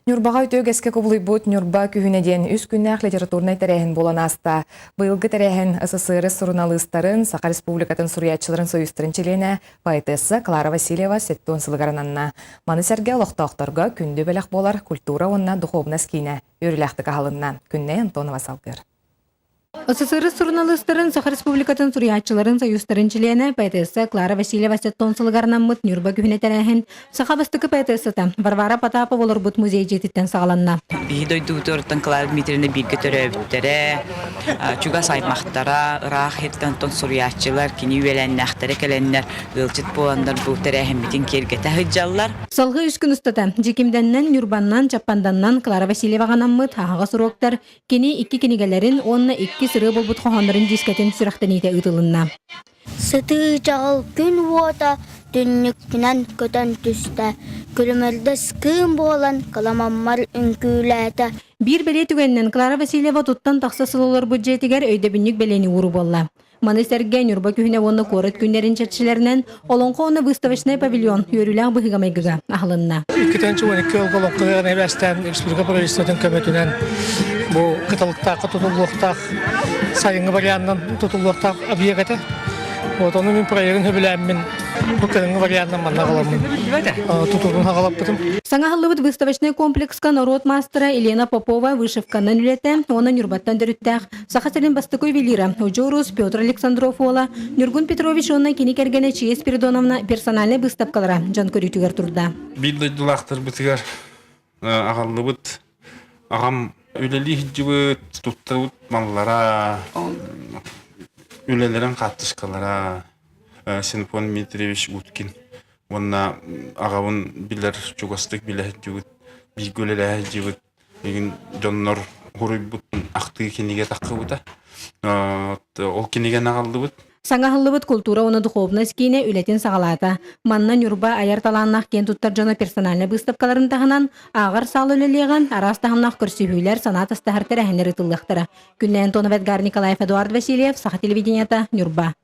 Ньурбаҕа үтүө үгэскэ кубулуйбут Ньурба күһүнэ диэн үс күннээх литературнай тэрээһин буолан ааста. Быйылгы тэрээһин СССР суруналыыстарын, Саха Республикатын суруйааччыларын союзтарын чилиэнэ, поэтесса Клара Васильева 70 сылыгар ананна. Маны сэргэ олохтоохторго күндү бэлэх буолар культура уонна духовность киинэ үөрүүлээхтик аһылынна. Күннэй Антонова салгыыр. СССР суруналыыстарын Саха Республикатын суруйааччыларын союзтарын чилиэнэ, поэтесса Клара Васильева Сеттон сылыгар анаммыт Ньурба күһүнэ тэрээһин саха бастакы поэтессата Варвара Потапова олорбут музей дьиэтиттэн саҕаланна. Биһи дойдубутуттан Клара Дмитриевна бииргэ төрөөбүттэрэ, чугас аймахтара, ыраах сиртэн онтон суруйааччылар, кини үөлээннээхтэрэ кэлэннэр, ыалдьыт буоланнар бу тэрээһиммитин киэргэтэ сылдьаллар. Салгыы үс күн устата Дьикимдэннэн, Ньурбаннан, Чаппанданнан Клара Васильеваҕа анаммыт аһаҕас уруоктар Кини икки кинигэлэрин уонна икки сырыы буолбут хоһооннорун дискэтин сүрэхтэниитэ ыытылынна. Сытыы чаҕыл күн уота түннүкпүнэн көтөн түстэ, күлүмүрдэс кыым буолан кыламаммар үҥкүүлээтэ. Биир бэлиэ түгэнинэн Клара Васильева туттан тахса сыл олорбут дьиэтигэр өйдөбүнньүк бэлиэни ууруу буолла. Маны сэргэ Ньурба күһүнэ уонна куорат күннэрин чэрчилэринэн Олоҥхо уонна выставочнай павильон үөрүүлээх быһыыга-майгыга аһылынна. 2012 сылга олоҥхо эбээстээн республика правительствотын көмөтүнэн бу кыталыктаахха тутуллуохтаах сайыҥҥы варианынан тутуллуохтаах объект этэ. Вот ону мин проегын сөбүлээммин бу кыһыҥҥы варианынан манна аҕаламмын тутуутун аҕалаппытым. Саҥа аһыллыбыт выставочнай комплекска норуот маастара Елена Попова вышивканан үлэтэ уонна Ньурбаттан төрүттээх Саха сирин бастакы ювелира Удьуорус Петр Александров уола Ньургун Петрович уонна кини кэргэнэ Чия Спиридоновна персональнай быыстапкалара дьон көрүүтүгэр турда. Биир дойдулаахтарбытыгар аҕаллыбыт аҕам үлэлии сылдьыбыт, туттабыт маллара, үлэлэрин хаартыскалара Синфон Дмитриевич Уткин уонна аҕабын билэр чугастык билэ сылдьыбыт, бииргэ үлэлэһэ сылдьыбыт Мигин дьоннор суруйбут ахтыы кинигэ тахсыбыта. Ол кинигэни аҕаллыбыт. Саҥа аһыллыбыт култуура уонна духуобунас киинэ үлэтин саҕалаата. Манна Ньурба айар талааннаах киэн туттар дьоно персональнай быыстапкаларын таһынан, ааҕар саал үлэлиэҕин, араас таһымнаах көрсүһүүлэр, санаа тастаһар тэрээһиннэр ыытыллыахтара. Күннэй Антонов, Эдгар Николаев, Эдуард Васильев, Саха телевидениета, Ньурба.